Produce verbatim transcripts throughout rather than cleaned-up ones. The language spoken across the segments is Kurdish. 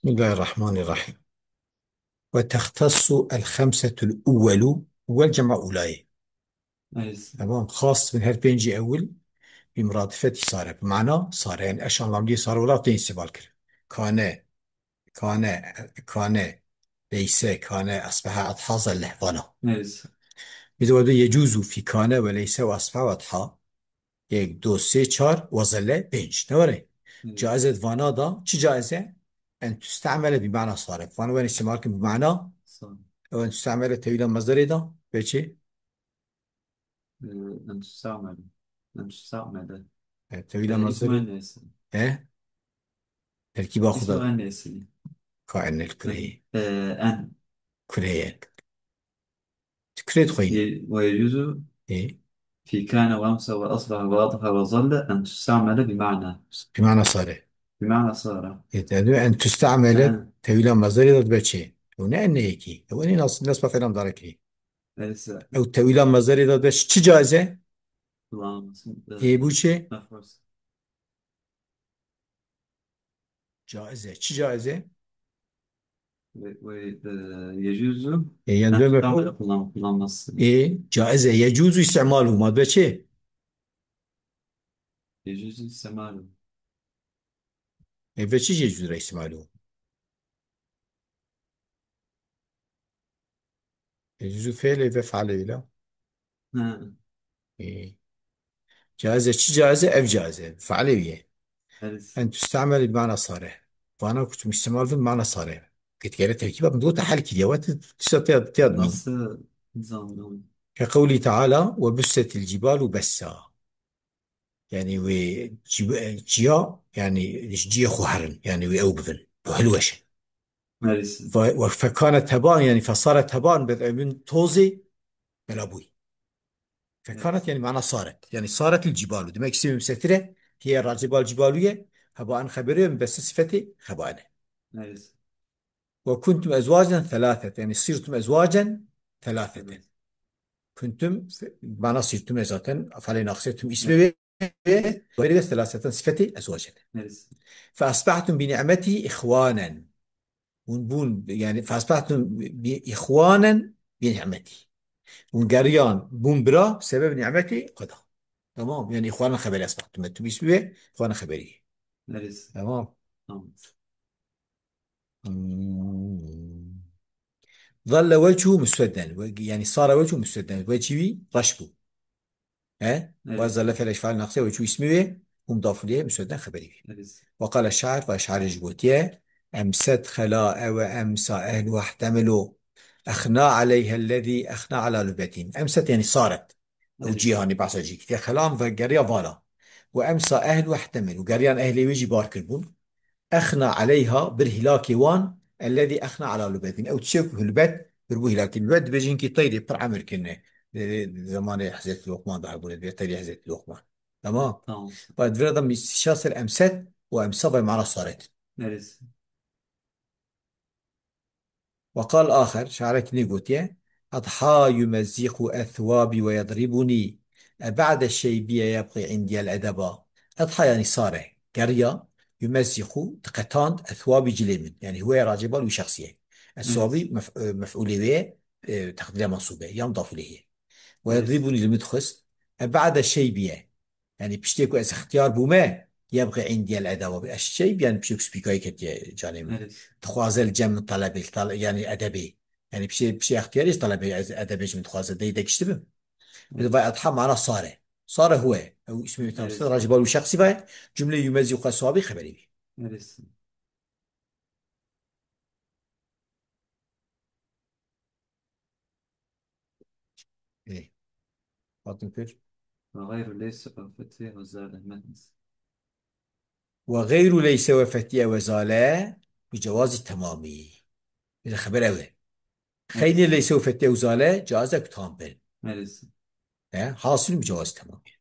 بسم الله الرحمن الرحيم. وتختص الخمسة الأول، أول جمع أولاي. Evet. Tamam. Xas bin her pêncî ewil bi muratifetî sare. Bi mana sare. Yani eş anlamlî sare olarak tên îstîmal kir. Kane, kane, kane, leyse, kane, asbeha, etha, zelle. Vana. Evet. Bir de orada yecuzu fi kane ve leyse ve asbeha ve etha. Yek, du, sê, çar, we zelle pênc. Ne were? Hmm. Caize vana da, çi caize? En tusta'mele bi mana sare. Vana wen istimal kin bi mana. Sare. Ew en tusta'mele tewila mazdarê da, be çi? Ee, en tusta'mele. En tusta'mele. E, tewila Ee, mazdarê. ismu en nesil. He? Terkiba xwe da. İsmu en nesil. Ka en el kureyê. Ee, en. Kureyê. Kureyê dixweyî. Ye-, ve yecuzu Ê. fi kâne ve emse ve asbehe ve adha ve zalle en tusta'mele bi ma'na. Bi ma'na sare. Bi ma'na sare. Ê, te diyor en tusta'mele En. tewîla mazdarê de dibe çi? Ew ne en ne yekî. Ew en nas-, nasba fi'l amdara kirî. Neyse. Ew tewîla mazdarê de dibe çi caize? Kullanılmasın. Ê, bu çi? Mef'ul. Caize. Çi caize? Ve, ve, e, yecuzu E, yani en böyle tusta'mele kullan-, kullanması. E, caize. Yecuzu istimalu. Ma be çi? Yecuzu istimalu. E, ve çi yecuzu istimalu? Yecuzu fi'lê ve fe'lê la. Ha. E. Caize çi caize? Ev caize. Fe'lê ye. Evet. En tusta'mel bi mana sare. Vana ku tu istimal bin mana sare. Git gere terkiba bin dota hal kiriye. Wat tisa tiya, tiya dun. Nasıl zandım? Ke kewlî teala ve bussetil cibalu bessa. Yani wê cib-, ciya, yani ji ciyê xwe herin. Yani wê ew bibin. Bu hilweşin. Neresi? Ve, ve fekane teban, yani fesare teban, bed evin tozê bela bûy. Fekanet Evet. yani mana saret. Yani saret il cibalu. Demek ki müsetire, hiye racibal cibaluye, heba en xeberiye, bes sifeti xebane. Neresi? Ve kuntum ezvacen thelâthet. Yani sirtum ezvacen thelâtheten. Evet. Kuntum, mana sirtum e zaten, afale naksiyetum ismi ve, ve, ve thelâtheten sifeti ezvacen. Neresi? Fe asbahtum bi ni'meti ihwanen. Hûn bûn, yani, fasbehtum bi îxwanen bi ni'metî. Hûn geriyan bûn bira sebeb ni'metê xwe da. Tamam, yani îxwanen xeberî asbehtum. Tu bîs bûye, îxwanen xeberî. Neresi? Tamam. Tamam. Hmm. Zalle wechû muswedden. We, yani sara wechû muswedden. Wechî wî reş bû. He? Evet. Wa zelle fel eşfal naqse ve çû ismi ve hum dafuliyê müsvedden xeberî ve. Evet. Ve qale şair ve şair ji gotiye, emset xela ewe emsa ehlu ehtemilu exna aleyhe lezî exna ala lubetin. Emset yani saret. Ew Evet. cîhanî behsa cî kitiye. Xelan ve geriya vala. Ve emsa ehlu ehtemilu. Geriyan ehlê wê jî bar kirbûn. Exna aleyha, bir hilakê wan, ellezî exna ala lubetin. Ew çiçek hulbet, bir bu hilakê. Lubet dibêjin ki teyrê pir emir kirine. Lê, lê, zamanê Hezretî Lokman da hebûne, dibê teyrê Hezretî Lokman. Tamam. Tamam. Ve divre da mîstişa ser emset û emsa ve mana saret. Neresi? Ve qal axir, şairek nê gotiye, "Adha yumezziqu ethwabi ve yadribuni, e ba'de şeybiye yebqi indiyel edeba." Adha yani sare, geriya, yumezziqu, diqetand, ethwabi cilê min. Yani huwe racibal wî şexsiye. Ethwabi Evet. mef-, e, mef'ulê wê, e, teqdire mansube, yan dafulê ye. Ve Evet. yadribuni li min dixwest, e ba'de şeybiye. Yani piştê ku ez ixtiyar bûme, yebqi indiyel edaba. Ez şey, yani piştê ku spîkayî ketiye canê min. Evet. Dixwaze li cem min talebê, tale-, yani edebê. Yani piştê, piştê ixtiyarê ji talebê ez edebê ji min dixwaze, dey de giştibim. Evet. Vay adha mana sare. Sare huwe. Ew ismê Evet. tamsil, racibal û şexsî vay. Cümle yumezî xwe sabi xeberî bî. Evet. Ê. Hatin pir. Ve gayru leyse ve fethiye ve zale metn. Ve gayru leyse ve fethiye ve zale bi cewazi temamî. Bir de xeber ew e. Xeynî leyse ve fethiye ve zale caize ku tam bin. Neresi? He, hasil bi cewazi temamî.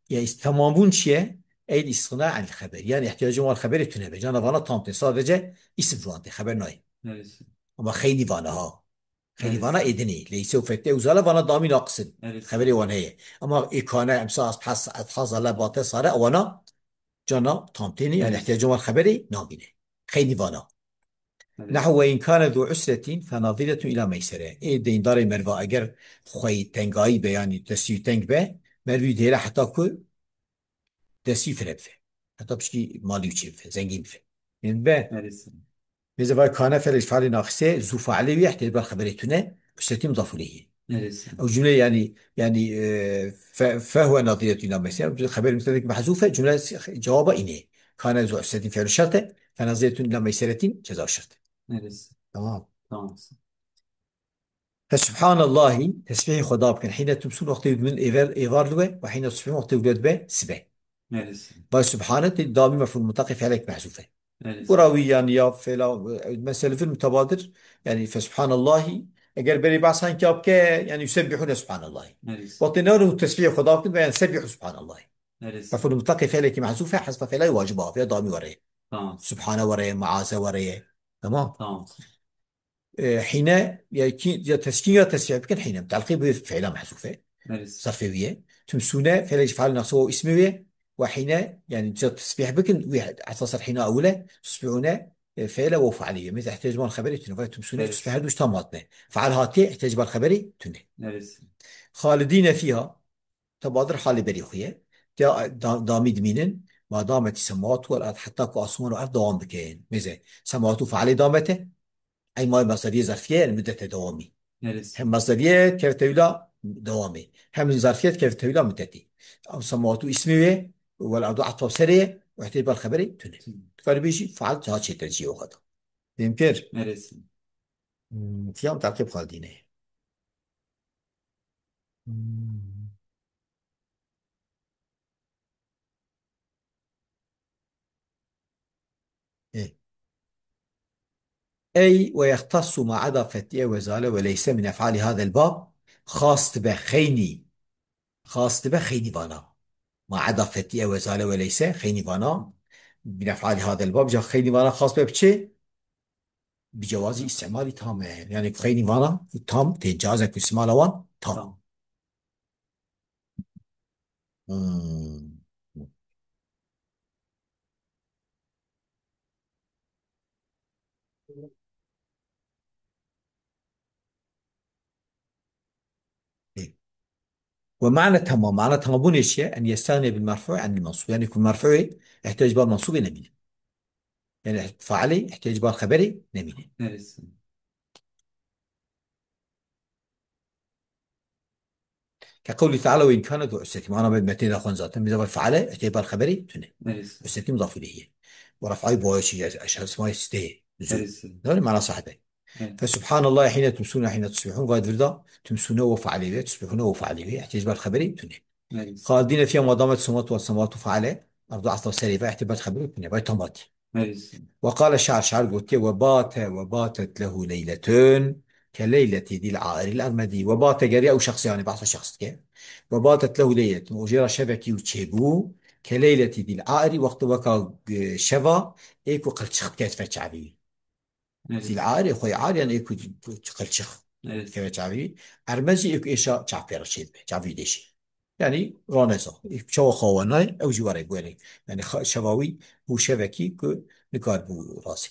Ya, tamam bûn çi ye? Ey istina el xeber. Yani ihtiyacın var xeberê tune be. Cana vana tam te. Sadece isim şu an te. Xeber nayê. Neresi? Ama xeynî vana ha. Xeynî Evet. vana êdinê. Leyse û fetê û zale vana damî naqisin. Evet. Xeberê wan heye. Ama ê kane, emsa, asbha, etha, zale, bate, sare, wana cana tam tênî, yani Evet. ihtiyacın var xeberê nabîne. Xeynî vana. Evet. Nehu ve in kane zu usretin fe naziretun ila meysere. Ê deyndarê merva eger xwey tengayî be, yanî destî teng be, mervî dihêle heta ku destî fire bife. Heta pişkî malî wî çê bife, zengîn bife. Ên be. Evet. Mêze vay kane felê ji fe'lê naqise, zu fe'lê wî ihtiyacî ber xeberê tune, usretin mudaf ileyhî. Evet. Ew cümle yani, yani, e, fe, fehuve naziretun ila meysere. Xeber mübtedek mehzûf e, cümle cevaba îne. Kane zu usretin fi'lu şert e, fe naziretun ila meyseretin ceza şert e. Evet. Tamam. Tamam. Fe subhanallahî, tesbîhê Xweda bikin. Hîne tumsûn wextê min êver, êvar dibe, ve hîne tusbihûn wextê wile dibe sibe. Evet. Vay subhane tê damî mef'ûl mutlaqê fi'lek mehzûf e. Evet. Û rawî yani ya fela, e, meselifin mutabadir, yani fe subhanallahî, eger berê behsa hinka bike, yani yusebbihûne subhanallahî. Evet. Wextê ne û tesbîhê Xweda bikin, ve yani sebbihû subhanallahî. Evet. Mef'ûl mutlaqê fi'lekî mehzûf e, hesfa fi'la wacib a, ya damî were. Tamam. Subhane were, maaze were. Tamam. Tamam. E, hîne, ya kî, ya teskîn ya tesbîh bikin hîne. Telqî bi fi'la mehzûf e. Evet. Zarfê wî ye. Tumsûne, fi'lê ji fi'l naqis û ismê wî ye. Ve hîne, yani ca tesbîh bikin, wî esas ser hîna ewil e. Tusbihûne, e, fi'le ve fe'lî ye. Mêze ihtiyacî ber xeberê tune. Vay tumsûne, evet, tusbih her du tam hatine. Fe'l hatiye, ihtiyacî ber xeberê tune. Evet. Xalidîne fîha, tebadir halê berî xwe ye. Ya da-, damî dimînin, ma dameti semawat wal ard, heta ku asman û erd dewam bikin. Mêze, semawat û fe'lê damet e. Ey ma mesderiyê zerfiye, yani müddete dewamî. Neresi? Hem mesderiyê kevtewla dewamê. Hem zerfiyet kevtewla müddetî. Ew semawat û ismê wê, wel ardu atfa serê, û ihtiyacî ber xeberê tune. Hı. Dikarî bêjî, faal daha çêtir jî o kadar. Fêm kir? Neresi? Hmm, fiyam takip xaldîne. Hmm. Ê. Ey ve yextassu ma eda fetiye ve zale ve leyse min ef'ali hadel bab, xas dibe xeynî, xas dibe xeynî vana. Ma eda fetiye ve zale ve leyse, xeynî vana, min ef'ali hadel bab, ca xeynî vana xas be bi çi? Bi cewazî îstîmalî tam e. Yani xeynî vana tam tê, caze ku îstîmala wan tam. Tam. Hmm. Ve ma'ne tamam. Ma'ne tamam bûnê çi ye? En yestagniye bil merfu anil mansub. Yani ku merfu'ê ihtiyac bar mansubê nemîne. Yani failê ihtiyac bar xeberê nemîne. Neresi? Ke qewlî teala ve in kane zu usretî. Mana me metnê de xwend zaten. Mêze vay feale, ihtiyacî bar xeberê tune. Neresi? Usretî mudaf ileyhî ye. Ve ref'ayî boya çi ye? Eşhesmayê sitê. Zu. Neresi? Dewle mana sahibe. Evet. Fe subhanallah hîne tumsûne hîne tusbihûn. Vay virda tumsûne ve fealê ve, tusbihûne ve fealê ve. İhtiyacî bar xeberê tune. Neresi? Xaldîne fiya ma damet semawat ve semawat ve feale. Ardu atfa serê ve, ihtiyacî bar xeberê tune. Vay tam hatî. Neresi? Ve qale şair, şair gotiye, ve bate, ve batet lehu leyletun ke leyleti dil airil ermedî. Ve bate geriya ew şexs, yani behsa şexs dike. Ve batet lehu leyletun. Û jê re şevekî û çêbû ke leyleti dil airi, wextê weka, e, şeva ê ku qilçix dike ve çavî. Neresi? Dil airi, xwey airi, yani ê ku qilçix, evet, dike ve çavî. Ermedî ê ku êşa çav pê re çêdibe, çavî dêşî. Yani raneza. Çawa xawa nayê, ew jî were guerê. Yani xa-, şeva wî bû şevekî ku nikaribû razî.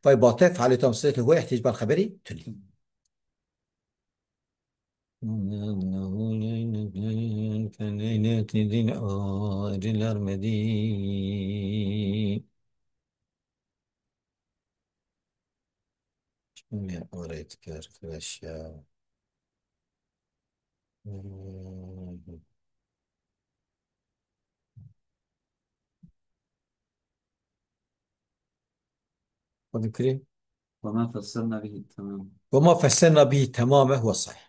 Vay bate, fealê tam sirete wê ihtiyacî bar xeberê tune. Şunu oraya çıkar arkadaş ya. Hadi kırayım. Ve ma fesselna bihi tamam. Ve ma fesselna bihi tamame huve sahih.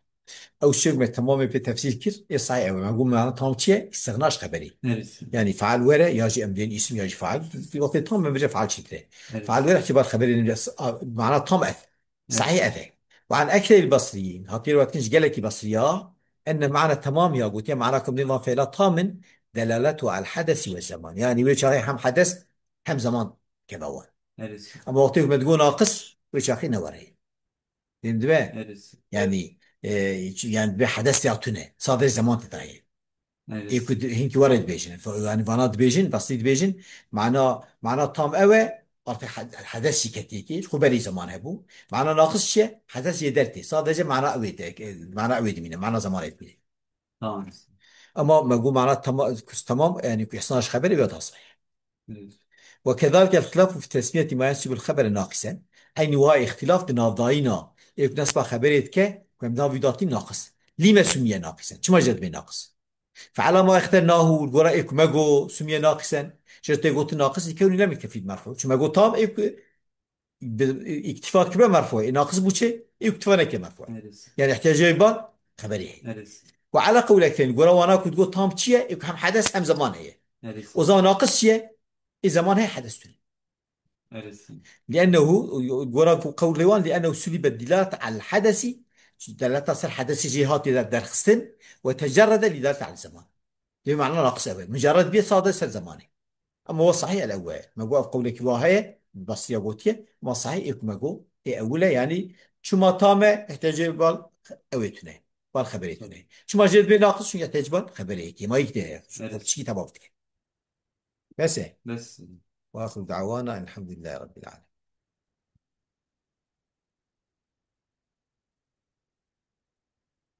Ew şev me temamê pê tefsîl kir, ê sahih ew e. Me got mana tam çi ye? Îstixna ji xeberî. Evet. Yani faal were, ya jî em dên îsim ya jî faal. Wextê tam me bêje faal çêtir e. Evet. Faal were, ihtibar xeberê nimce, a, mana tam ev. Evet. Sahih ev e. Ve an ekseril basriyyin. Hatiye riwayet kin ji gelekî basriya, enne mana tamam ya, gotiye mana ku em dên van fiila tam in, delaletu al hadesi ve zaman. Yani wê çaxê hem hades hem zaman keve wan. Evet. Ama wextê ku me digot naqis, wê çaxê ne were. Fêm dibe? Evet. Yani, e, yani bi hedes ya tune. Sadece zaman tê dayê. Evet. Ê ku di-, hinkî were dibêjin. Fe-, yani vana dibêjin, basrî dibêjin. Mana, mana tam ew e, Artık he-, hedes jî ketiyekê, ji xwe berî zaman hebû. Mana naqis çi ye? Hedes jê dertê. Sadece mana ew ê de, mana ew ê dimîne, mana zaman ê dimîne. Tamam. Ama me got mana tema-, kus tamam, yani ku ihsan ji xeberê ve tasayê. Evet. Ve kezalike el-ihtilafu fi tesmiyeti ma yensibul xebere naqisen. Eynî wa ihtilaf di navdayîna ê ku nesba xeberê dike, ku em nav vî datîn naqis. Lîme sumiye naqisen. Çima jê dibê naqis? Fe'ela ma externahu, gora ê ku me got sumiye naqisen. Jê tê gotin naqis, lîkewnî lem yektefî bi merfu. Çi me got tam ê ku bi, îktifa kibe merfu. Ê naqis bû çi? Ê ku iktifa neke merfu. Evet. Yani ihtiyacê bal xeberê heye. Evet. Ve ala qewlekteyn, gora wana ku digot tam çi ye? Ê ku hem hedes hem zaman heye. Evet. O zaman naqis çi ye? Ê zaman heye hedes tune. Evet. Liennehu, gora ku qewlê wan, liennehu sulibe dilalet al hedesi, delata ser hedesê jê hatiye der-, derxistin, ve tecerrede li dilalet al zaman. Lê mana naqis ev e. Mucerred bê sade ser zamanê. Ama o sahih el ewwel. Me got ev qewlekî wa heye, Basriya gotiye, ama sahih ê ku me got, ê ewil e, yani çima tam e, ihtiyacê bal ew ê tune. Bal xeberê tune. Çima jê dibê naqis, çünkü ihtiyacê bal xeberê yekê. Ma yek tê, Evet. tişkî temav dike. Bes e. Bes. Ve axiru da'wana elhamdülillahi rabbil alemin.